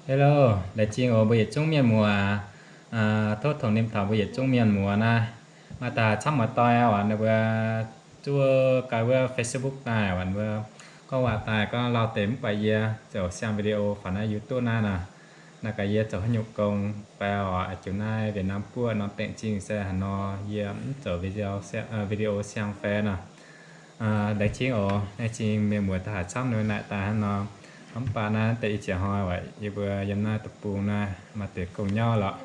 Hello, laengz zingh oc mbuo yietc zungv mienh muoz. Tov tongx nimc taux mbuo yietc zungv mienh muoz naaiv. Maaih daaih camv muoz-doic aac, ninh mbuo zuov gai wuov Facebook daaih, mbuo gorngv waac daaih gorngv lauh deix mv baac yie ziouc siang video faaux naaiv YouTube naaiv nor. Naaiv gaax yie zoux haaix nyungc gong fai oc, jiu naaiv Việt Nam guoqv norm baengh zingh se haaix nor, yie mv zoux video siang fai nor. Laengz zingh oc, laengz zingh mienh muoz daaih haaix camv ninh naaic daaih hnangv nor. Mv baac naaiv deix ih ziangh hnoi aac, yie mbuo yiem naaiv deic-bung naaiv maaih deix gong nyauv lorqc.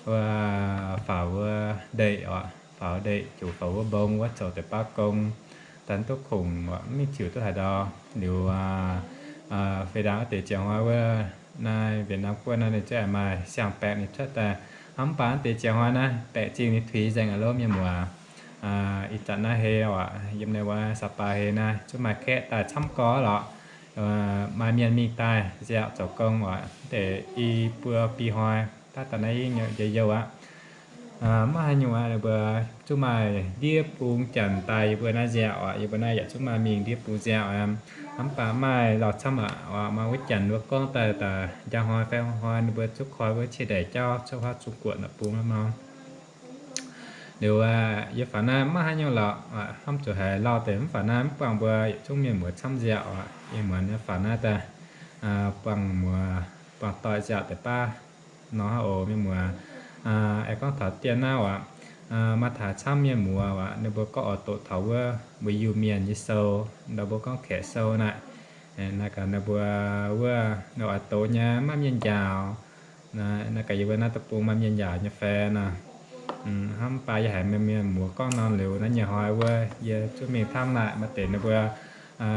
Wuov faaux wuov ndeic oc, faaux ndeic ziouc faaux wuov mbong wuov zoux deix baav gong, daaih duqv kungx mv mingh ziouc duqv haaix ndau. Liuz fih ndaangc wuov deix ziangh hnoi wuov naaiv Việt Nam guoqv naaiv ninh zungv maaih siang-baengc ninh cuotv daaih. Mv baac wuov deix ziangh hnoi naaiv baengc zingh ninh tuix nzengc aqv lov mienh muoz. Ih zanc naaiv hei oc, yiem naaiv wuov Sapa hei naaiv zungv maaih kaeqv daaih camv gorx lorqc. Maaih mienh mingh daaih nziaauc zoux gong oc, deix i buo bi hnoi daaih daaih naaiv yie youh aqv. Maiv haaix nyungc aqv, ninh mbuo zungv maaih ndiev bung janx daaih yie mbuo naaiv nziaauc oc, yie mbuo naaiv yaac zungv maaih mingh ndiev bung nziaauc aqv. Mv baac maaih lauh camv aqv, maaih wuov janx wuov gorngv daaih daaih njang hnoi fai hnoi ninh mbuo zungv koi wuov cie ndaix jauv cuotv huaav Zung Guoqv naaiv bung aqv nor. Liuz yie faaux naaiv maiv haaix nyungc lorqc, hnamv zuqc haiz lauh deix mv faaux naaiv mv buangh mbuo yietc zungv mienh muoz camv nziaauc oc. Ih muonz yie faaux naaiv daaih buangh muoz, buangh doic nziaauc deix baav nor hnangv oc mienh muoz. Aengx gorngv taux dien naaiv oc, maaih taux camv mienh muoz oc, ninh mbuo gorngv oix doqc taux wuov mbuo Iu-Mienh nyei sou, ndau mbuo gorngv Kaeqv sou naaic. Naaiv gaax ninh mbuo wuov ninh oix doqc nyei maiv maaih mienh njaaux. Naaiv gaax yie mbuo naaiv deic-bung maaih mienh njaaux nyei fai nor. Hnamv baac yie haiz mienh muoz gorngv norm liuz naaiv nyei hnoi wuov yie zungv mingh hnamv naaic maaih deix ninh mbuo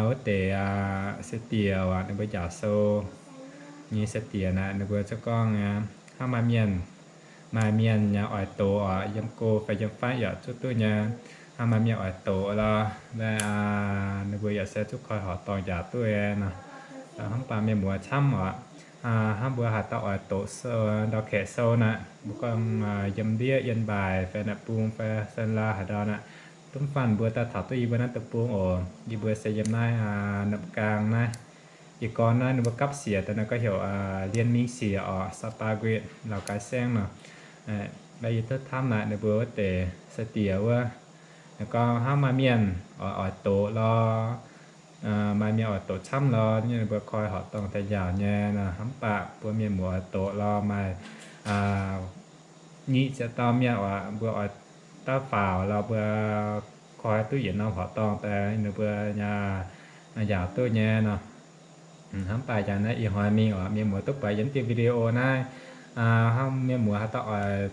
wuov deix sai-diex oc, ninh mbuo njaaux sou nyei sai-diex naaic ninh mbuo zungv gorngv hnangv maaih mienh, maaih mienh oix doqc oc, yiem go fai yiem fatv yaac zuqc duqv nyei. Hnangv maaih mienh oix doqc lorh, ninh mbuo yaac se zuqc koi horqc dorngh njaaux duqv nor. Hnamv baac mienh muoz camv oc, hnamv mbuo haaix dauh oix doqc ndau-kaeqv sou naaic, mbuo gorngv yiem ndiev Yên Bái fai naaic bung fai Sơn La haaix ndau naaic, duqv fanh mbuo daaih taux duqv yie mbuo naaiv deic-bung oc. Yie mbuo se yiem naaiv Nậm Cang naaiv. Jiez gorn naaiv ninh mbuo gapv siec daaih naaiv gorngv heuc Liên Minh siec oc, Sapa Guet, Lào Cai saengv nor. Yie duqv hnamv naaic ninh mbuo wuov deix sai-diex wuov, ninh gorngv hnangv maaih mienh oix doqc lorh, maaih mienh oix doqc camv lorh, ninh mbuo koi horqc dorngh daaih njaaux nyei nor. Hnamv baac mbuo mienh muoz oix doqc lorh maaih nyic ziepc dauh mienh oc, mbuo oix daav faaux lorh mbuo koi duqv yietc norm horqc dorngh daaih ninh mbuo njaaux duqv nyei nor. Hnamv baac jangx naaiv ih hnoi mingh oc, mienh muoz duqv buatc yiem diuh video naaiv. Hnamv mienh muoz haaix dauh oix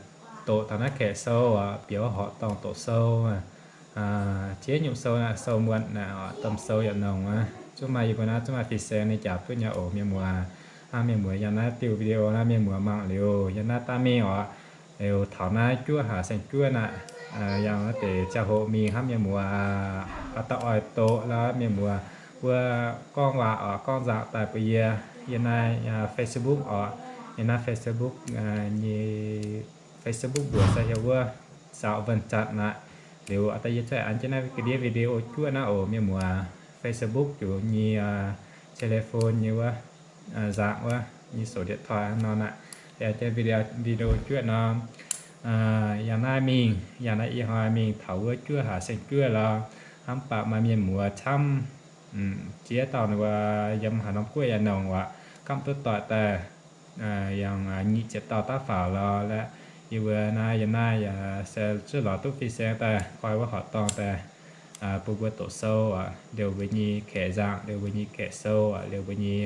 doqc taux naaiv kaeqv sou oc, biaux horqc dorngh doqc sou, ziex nyungc sou naaic, sou muonc naaic, domh sou yaac nongc aqv. Zungv maaih yie mbuo naaiv zungv maaih fin-saeng ninh njaaux duqv nyei oc mienh muoz. Hnamv mienh muoz yiem naaiv diuh video naaiv mienh muoz mangc liuz yiem naaiv daaih mingh oc. Liuz taux naaiv juov haac saeng-juov naaic, yangh deix ziangh hoc mingh hnamv mienh muoz haaix dauh oix doqc lorh mienh muoz wuov gorngv waac oc, gorngv nzangc daaih bun yie. Yie naaiv Facebook oc, yie naaiv Facebook nyei Facebook mbuox se heuc wuov Saux Vân Chặt naaic. Liuz a'daaih yie cuotv an jienv naaiv ga'ndiev video juov naaiv oc mienh muoz. Facebook ziouc nyei telephone nyei wuov, nzangc wuov nyei sổ điện thoại hnangv nor naaic. An jienv video juov nor, yangh naaiv mingh, yangh naaiv ih hnoi mingh taux wuov juov haac saeng-juov lorh, hnamv baac maaih mienh muoz camv, ziex dauh ninh mbuo yiem haaix norm guoqv yaac nongc oc, gamh duqv doic daaih yangh nyic ziepc dauh daav faaux lorh laeh. Yie mbuo naaiv yiem naaiv yaac se zuov lorz duqv fin-saeng daaih koi wuov horqc dorngh daaih bun mbuo doqc sou oc, liouh mbuo nyei kaeqv nzangc, liouh mbuo nyei kaeqv sou oc, liouh mbuo nyei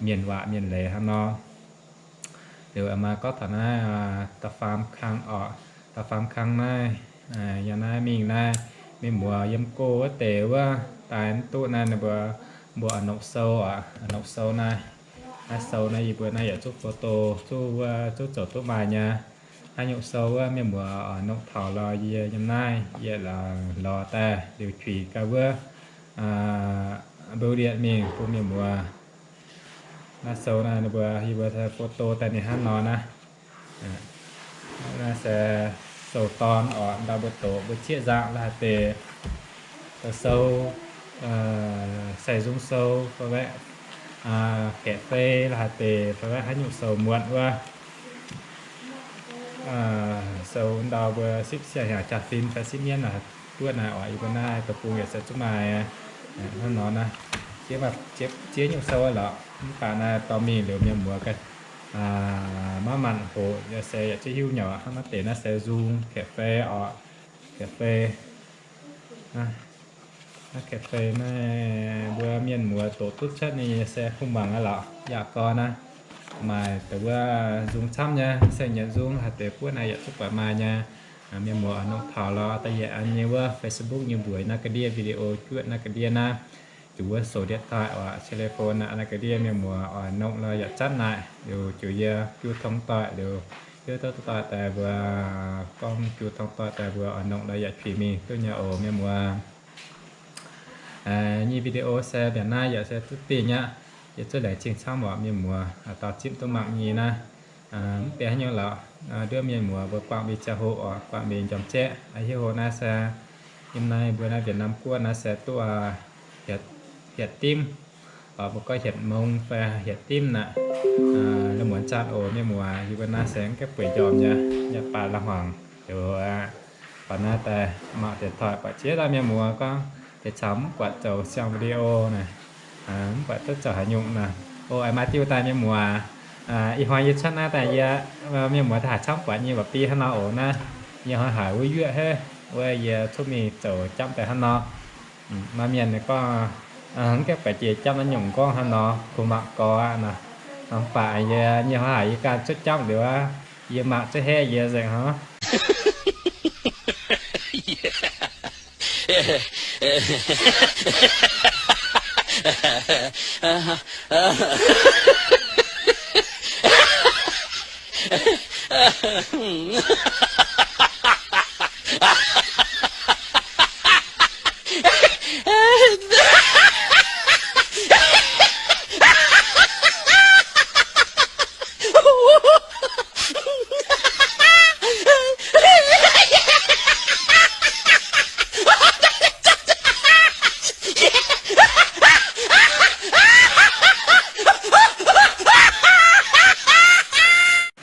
mienh waac mienh leiz hnangv nor. Liuz maaih gorngv taux naaiv da'faam kang oc, da'faam kang naaiv, yangh naaiv mingh naaiv, mienh muoz yiem go wuov deix wuov daaih mv duqv naaiv ninh mbuo, mbuo oix nopc sou oc, nopc sou naaiv. Naaiv sou naaiv yie mbuo naaiv yaac zuqc photo, zuqc wuov, zuqc zoux duqv maaih nyei. Haaix nyungc sou wuov mienh muoz oix nopc taux lorh yie yiem naaiv yie lorz daaih liuz juix gau wuov bưu điện mingh bun mienh muoz. Naaiv sou naaiv ninh mbuo, yie mbuo photo daaih ninh hnangv nor naaiv. Naaiv se sou dorn oc, ndau mbuo doqc mbuo zieqv nzangc la'haaix deix, sou, sai nzung sou, fai kaeqv fei la'haaix deix fai haaix nyungc sou muotc wuov, sou ndau mbuo sipv siang-hnyangx jaa-fin fai sipv mienv buov naaiv oc. Yie mbuo naaiv deic-bung yaac se zuqc maaih hnangv nor naaiv, ziex nyungc sou lorqc. Mv baac naaiv dorh mingh liuz mienh muoz maiv maanc hoqc, yaac se yaac zungv hiuv nyei aqv. Hnangv naaiv deix naaiv se nzung kaeqv fei oc, kaeqv fei. Naaiv kaeqv fei naaiv mbuo mienh muoz doqc duqv cuotv ninh se kuv muangx aqv lorqc. Yaac gorx naaiv maaih deix wuov nzung camv nyei, se nyanc nzung haaix deix buov naaiv yaac zungv buatc maaih nyei. Mienh muoz oix nongc taux lorz da'yietv an nyei wuov Facebook nyei mbuox naaiv ga'ndiev video juoqv naaiv ga'ndiev naaiv, juqc wuov sou điện thoại oc, telephone naaiv ga'ndiev mienh muoz oix nongc lorz yaac zatv naaic liuz juqc yie jiu tong doic liuz, jiu tong doic daaih mbuo, gorngv jiu tong doic daaih mbuo oix nongc lorz yaac piex mingh duqv nyei oc mienh muoz. Nyei video se mbiaauc naaiv yaac se duqv dingh aqv. Yie zuqc laengz zingh camv oc mienh muoz dauh zipv duqv mangc nyei naaiv. Mv baac haaix nyungc lorqc, nduov mienh muoz mbuo buangh mingh ziangh hoc oc, buangh mingh njormh jaeqv. A'hiuv hoc naaiv se yiem naaiv mbuo naaiv Việt Nam guoqv naaiv se duqv hietc dimv, mbuo gorngv hietc mong fai hietc dimv naaic. La'muonz zanc oc mienh muoz, yie mbuo naaiv se mv gaengh bueix njormh nyei, yaac baac la'hmuangx liuz, baac naaiv daaih mangc điện thoại buatc ziex dauh mienh muoz gorngv deix caux mv buatc zoux siang video naaic, mv buatc duqv zoux haaix nyungc naaic. O, ih maaih diuh daaih mienh muoz, ih hnoi yie cuotv naaiv daaih yie, mienh muoz daaih haiz camv buatc nyei mba'bi hnangv nor oc naaiv. Yie hnoi haiz wuov yuoqv haiv, wuov yie cuotv mingh zoux jamv daaih hnangv nor. Maaih mienh ninh gorngv, mv gaengh buatc jiex jamv naaiv nyungc gorngv hnangv nor, kuh mangc gorx aqv nor. Mv baac yie nyei hnoi haiz yie ganh cuotv jamv liuz aqv, yie mangc cuotv haeqv yie nzengc hnangv.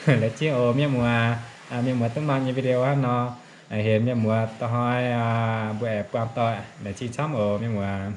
Laengz zingh oc mienh muoz, mienh muoz duqv mangc nyei video hnangv nor, hemx mienh muoz da'hnoi mbuo aengx buangh doic. Laengz zingh camv oc mienh muoz.